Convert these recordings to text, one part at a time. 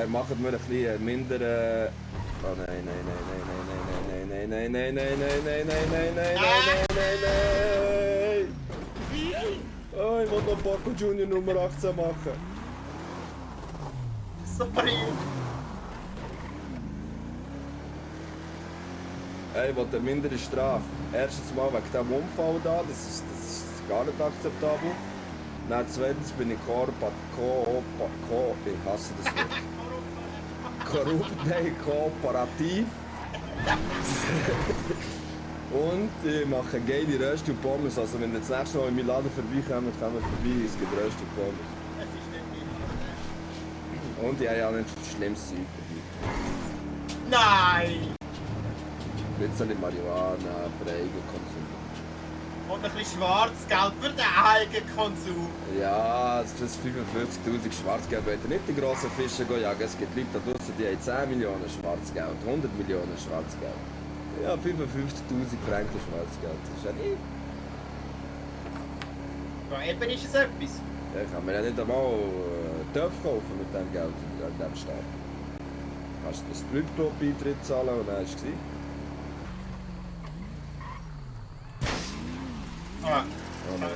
Machen wir ein bisschen minder... Oh nein, nein, nein, nein, nein, nein, nein, nein, nein, nein, nein, nein, nein, nein, nein, nein, nein. Oh, ich will noch Paco Junior Nummer 18 machen. Sorry. Ich will eine mindere Strafe. Erstens mal wegen diesem Unfall da, das ist gar nicht akzeptabel. Dann zweitens bin ich ich hasse das Wort. Nein, kooperativ. Und ich mache geile Rösti und Pommes. Also wenn ihr das nächste Mal in meinen Laden vorbeikommt, kommen wir vorbei, es gibt Rösti und Pommes. Es ist nicht immer. Und ich habe ja nicht schlimmes Zeug dabei. Nein! Bisschen Marihuana, für Eigenkonsum. Und ein bisschen Schwarzgeld für den Eigenkonsum. Ja, das ist 55'000 Schwarzgeld. Wenn ihr nicht die grossen Fische jagen, es gibt Leute da draussen, die haben 10 Millionen Schwarzgeld, 100 Millionen Schwarzgeld. Ja, 55'000 Franken Schwarzgeld, das ist ja nicht. Ja, eben ist es etwas. Ich kann mir ja nicht einmal Töpfe kaufen mit dem Geld an diesem Staat. Du kannst das Stripclub-Beitritt zahlen und dann ist es gewesen. Ah, Oh nein.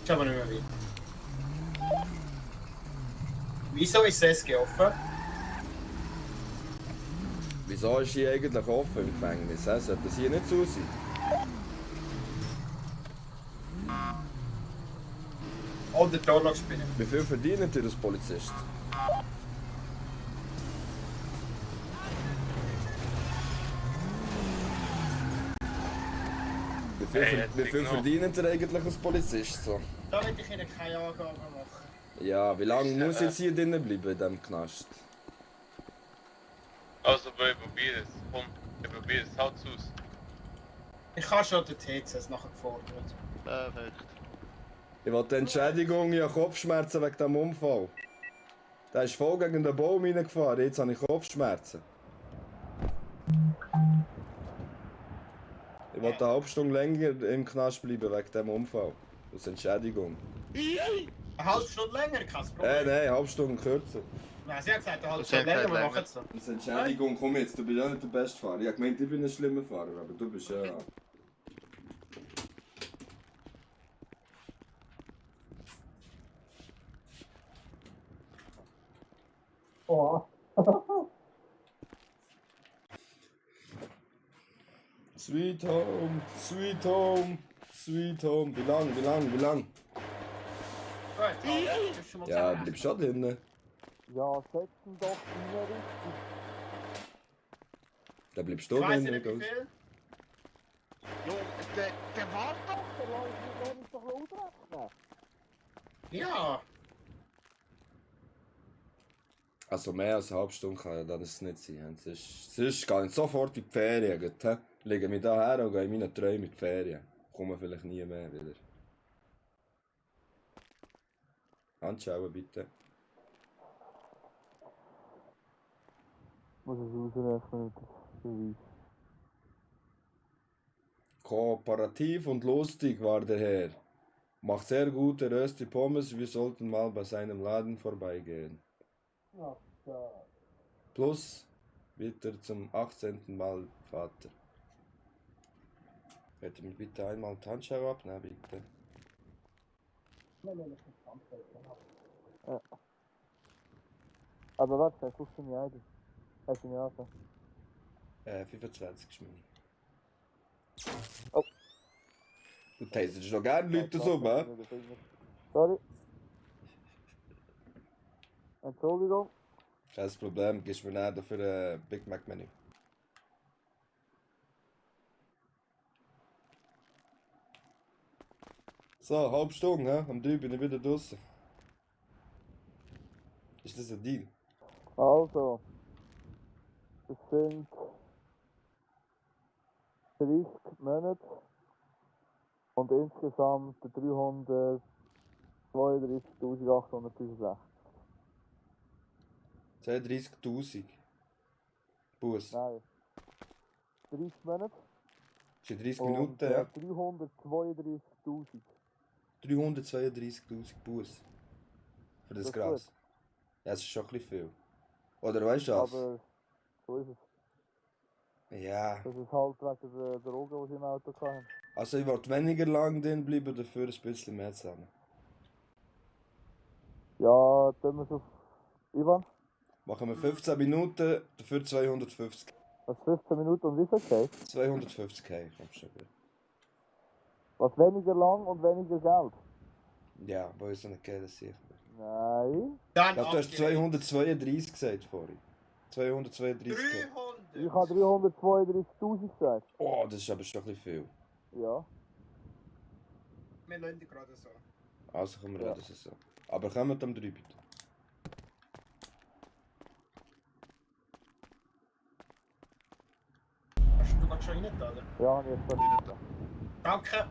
ist aber nicht mehr weit. Wieso ist das SG offen? Wieso ist sie eigentlich offen im Gefängnis? Sollte das hier nicht so sein? Oder Torlog spielen. Wie viel verdient ihr als Polizist? Wie viel verdient ihr eigentlich als Polizist? So? Da will ich Ihnen keine Angaben machen. Ja, wie lange muss jetzt hier drinnen bleiben in diesem Knast? Also, ich probiere es. Komm, ich probiere es. Haut's aus. Ich habe schon den TCS nachher gefordert. Perfekt. Ich will die Entschädigung, ich habe Kopfschmerzen wegen diesem Unfall. Der ist voll gegen den Baum reingefahren, jetzt habe ich Kopfschmerzen. Ich will eine halbe Stunde länger im Knast bleiben wegen diesem Unfall. Aus Entschädigung. Eine halbe Stunde länger, kein Problem. Nein, eine halbe Stunde kürzer. Nein, sie hat gesagt, eine halbe Sie hat Stunde länger, wir gesagt, machen es so. Aus Entschädigung, komm jetzt, du bist ja nicht der beste Fahrer. Ich habe gemeint, ich bin ein schlimmer Fahrer, aber du bist ja... Oh. Sweet Home, Sweet Home, Sweet Home. Wie lang, wie lang, wie lang? Gut, das ist schon mal Ja, zusammen. bleib schon drinnen. Ja, setzen doch immer richtig. Da bleibst Ich du weiss drinnen. nicht wie Ghost. viel. Jo, der war doch! Der läuft doch ausrechnen. Ja. Also mehr als eine halbe Stunde kann ja das nicht sein. Sonst gehe ich sofort in die Ferien. Gut, he? Lege mich da her und gehe in meine Träume in die Ferien. Komme vielleicht nie mehr wieder. Anschauen bitte. Muss es ausrechnen mit dem Beweis. Kooperativ und lustig war der Herr. Macht sehr gute Rösti Pommes, wir sollten mal bei seinem Laden vorbeigehen. Ach, ja. Plus wieder zum 18. Mal Vater. Könnt ihr mir bitte einmal die Handschuhe abnehmen, bitte? Nein, ich kann es ja. Aber warte, das ist deine Eigen. Hast du mir angefangen? 25 ist meine. Oh. Du taserst noch gerne Leute so, hä? Sorry. Entschuldigung. Kein Problem, gibst mir nachher dafür ein Big Mac Menü. So, halbe Stunde, hä? Um 3 bin ich wieder draußen. Ist das ein Deal? Also. Es sind 30 Monate. Und insgesamt 332.865. 32.000 Bus. Nein. 30 Monate. Das sind 30 Und Minuten, ja. 332.000. 332.000 Bus. Für das Das ist Gras. Das ist schon ein bisschen viel. Oder weißt du was? Aber so ist es. Ja, Das ist halt wegen der Drogen, die sie im Auto hatten. also ich wollte weniger lang drin bleiben, dafür ein bisschen mehr zusammen. Ja, tun wir es auf Ivan. Machen wir 15 Minuten, dafür 250. Was 15 Minuten und wie viel K? 250k, kommt schon gut. Was weniger lang und weniger Geld? Ja, bei uns nicht geht das sicher. Nein. Dann Ja, du hast abgelehnt. 232 gesagt vorhin. 232k. 300. Ich habe 332.000 gesagt. Oh, das ist aber schon ein bisschen viel. Ja. Wir lassen dich gerade so. Also können wir Ja. das so. Aber kommen wir am 3 bitte. Hast du gerade schon rein, oder? Ja, und jetzt verliert er. Danke.